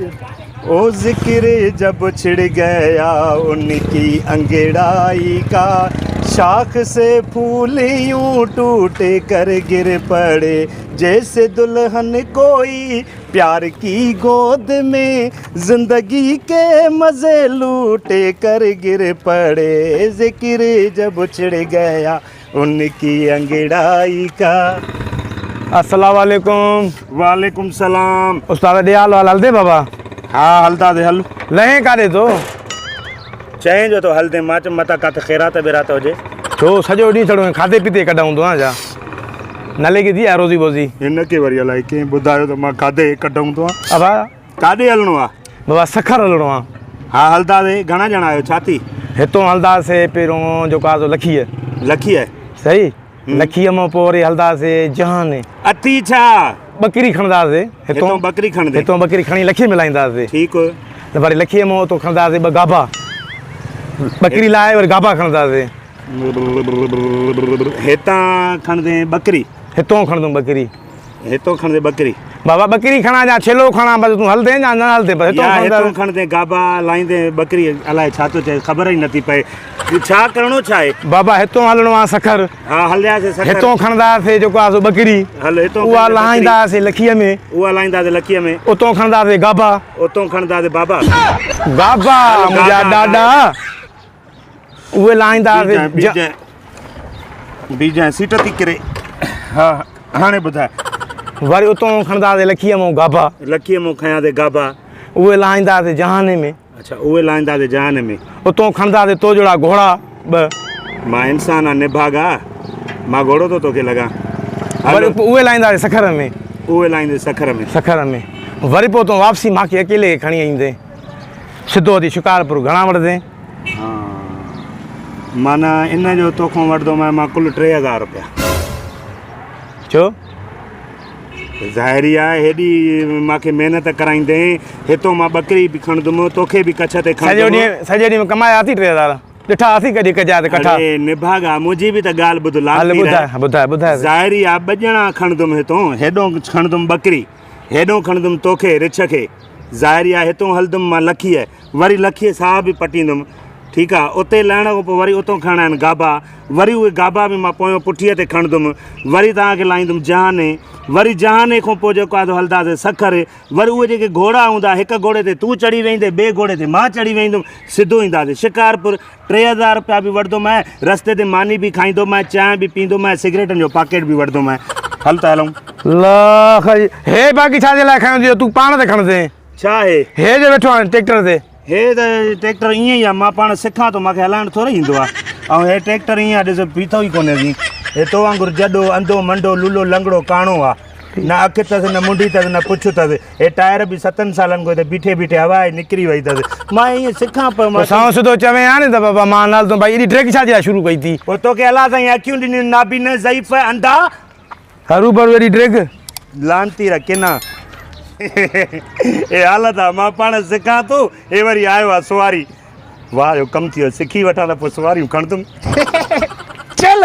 ओ ज़िक्र जब छिड़ गया उनकी अंगड़ाई का, शाख से फूल यूं टूट कर गिर पड़े, जैसे दुल्हन कोई प्यार की गोद में ज़िंदगी के मज़े लूटे कर गिर पड़े, ज़िक्र जब छिड़ गया उनकी अंगड़ाई का। अस्सलाम वालेकुम। वालेकुम सलाम। उस्ताद ॾे हाल वाल हलदे बाबा? हा हलदासीं हल। लहें काॾे थो? चएं जो थो हलदे, मां चयो मतां काथे ख़ैरात ॿैरात हुजे। छो सॼो ॾींहुं छड़ो खाधे पीते कढ हूंदो आहे छा? न लॻी थी रोज़ी वोज़ी? हिनखे वरी अलाए कंहिं ॿुधायो त मां खाधे कढ हूंदो आहियां। अबा काॾे हलणो आहे? बाबा सखर हलणो आहे। हा हलदासीं। घणा ॼणा आहियो? छा थी? हितों हलंदासीं पहिरियों जेको आहे सो लखीअ। लखीअ? सही, लखीअ मां पोइ वरी हलंदासीं जहान। अथी छा? ॿकरी खणंदासीं हितों। ॿकरी खणंदे? हितों ॿकरी खणी लखीअ में लाहींदासीं। ठीकु। त वरी लखीअ मां उतां खणंदासीं ॿ गाभा, ॿकरी लाहे वरी गाभा खणंदासीं। हितां खणंदे ॿकरी? हितों खणंदुमि ॿकरी। हितों खणंदे ॿकरी? बाबा ॿकरी खणा या छेलो खणा, बसि तूं हलदे या न हलदे, बसि हितों या हितों खणंदासीं। खणंदे गाभा, लाहींदे ॿकरी। अलाए छा थो चए, ख़बर ई नथी पए। छा करिणो छा आहे? बाबा हितों हलणो आहे सखर। हा हलियासीं सखर। हितों खणंदासीं जेको आहे सो ॿकरी। हल हितों उहा खणंदे ॿकरी। लाहींदासीं लखीअ में। उहा लाहींदासीं लखीअ में। उतों खणंदासीं गाभा। उतों खणंदासीं बाबा। गाभा मुंहिंजा ॾाॾा, उहे लाहींदासीं। बीजां बीजां, सीट थी किरे। हा हाणे ॿुधाए। वरी उतों खणंदासीं लखीअ मां गाभा। लखीअ मां खयासीं गाभा। उहे लाहींदासीं जहाने में। अच्छा, उहे लाहींदासीं जहान में। उतों खणंदासीं तो जोड़ा घोड़ा ॿ। मां इंसान आहियां निभागा, मां घोड़ो थो तोखे लॻा। वरी उहे लाहींदासीं सखर में। उहे लाहींदे सखर में। सखर में वरी पोइ तूं वापसी मूंखे अकेले खणी ईंदे, सिधो अची शिकारपुर। घणा वठंदे? हा, माना इन जो तोखां वठंदोमांइ मां कुल 3000 रुपया। छो? ज़ाहिरी आहे, हेॾी मूंखे महिनत कराईंदे, हितों मां ॿकरी बि खणंदुमि, तोखे बि कच्छ ते सॼो खणंदुमि। ॾींहुं सॼे ॾींहुं में कमाया अथी 3000? ॾिठा असीं कॾहिं कजा ते कठा? अरे निभागा, मुंहिंजी बि त ॻाल्हि ॿुध। हल लाल ॿुधाए ॿुधाए ॿुधाए। ज़ाहिरी आहे, ॿ ॼणा खणंदुमि हितों। हेॾो खणंदुमि ॿकरी, हेॾो खणंदुमि तोखे रिछ खे। ज़ाहिरी आहे, हितों हलंदुमि मां लखीअ, वरी लखीअ साह बि पटींदुमि। ठीकु आहे, उते लहण खां पोइ वरी उतों खणणा आहिनि गाभा। वरी उहे गाभा बि मां पोयों पुठीअ ते खणंदुमि। वरी तव्हांखे लाहींदुमि जहाने। वरी जहाने खां पोइ जेको आहे हलंदासीं सखर। वरी उहे जेके घोड़ा हूंदा, हिकु घोड़े ते तूं चढ़ी वेंदे, ॿिए घोड़े ते मां चढ़ी वेंदुमि, सिधो ईंदासीं शिकारपुर। 3000 रुपया बि वठंदोमांइ, रस्ते ते मानी बि खाईंदोमांइ, चांहि बि पींदोमांइ, सिगरेटनि जो पॉकेट बि वठंदोमांइ। हल त हलूं। लख हे, बाक़ी छा जे लाइ खयूं? तूं पाण ते खणंदे? छा आहे? हे जो वेठो आहे ट्रैक्टर ते। हे त ट्रैक्टर ईअं ई आहे, मां पाण सिखां थो, मूंखे हलाइणु थोरो ईंदो आहे। ऐं हे ट्रैक्टर ईअं आहे, ॾिसो, पीतो ई कोन्हे। जी हे तो वांगुरु जॾो, अंधो, मंडो, लुलो, लंगड़ो, काणो आहे। न अखि अथसि, न मुंडी अथसि, न पुछ अथसि। हे टायर बि 7 सालनि खां हिते बीठे बीठे हवा निकिरी वई अथसि। मां ईअं सिखां पियो मां। सां सिधो चवे हा न त बाबा मां न हलंदुमि, भाई एॾी ड्रिग छा जे लाइ शुरू कई थी? पोइ तोखे अलाह साईं अखियूं ॾिनियूं, नाबीन, ज़ईफ़, अंधा। हरू भरू एॾी ड्रिग। लानती र किना, हे हालत आहे। मां पाण सिखां थो, हे वरी आयो आहे सवारी। वाह जो कमु थी वियो, सिखी वठां त पोइ सवारियूं खणंदुमि। चल।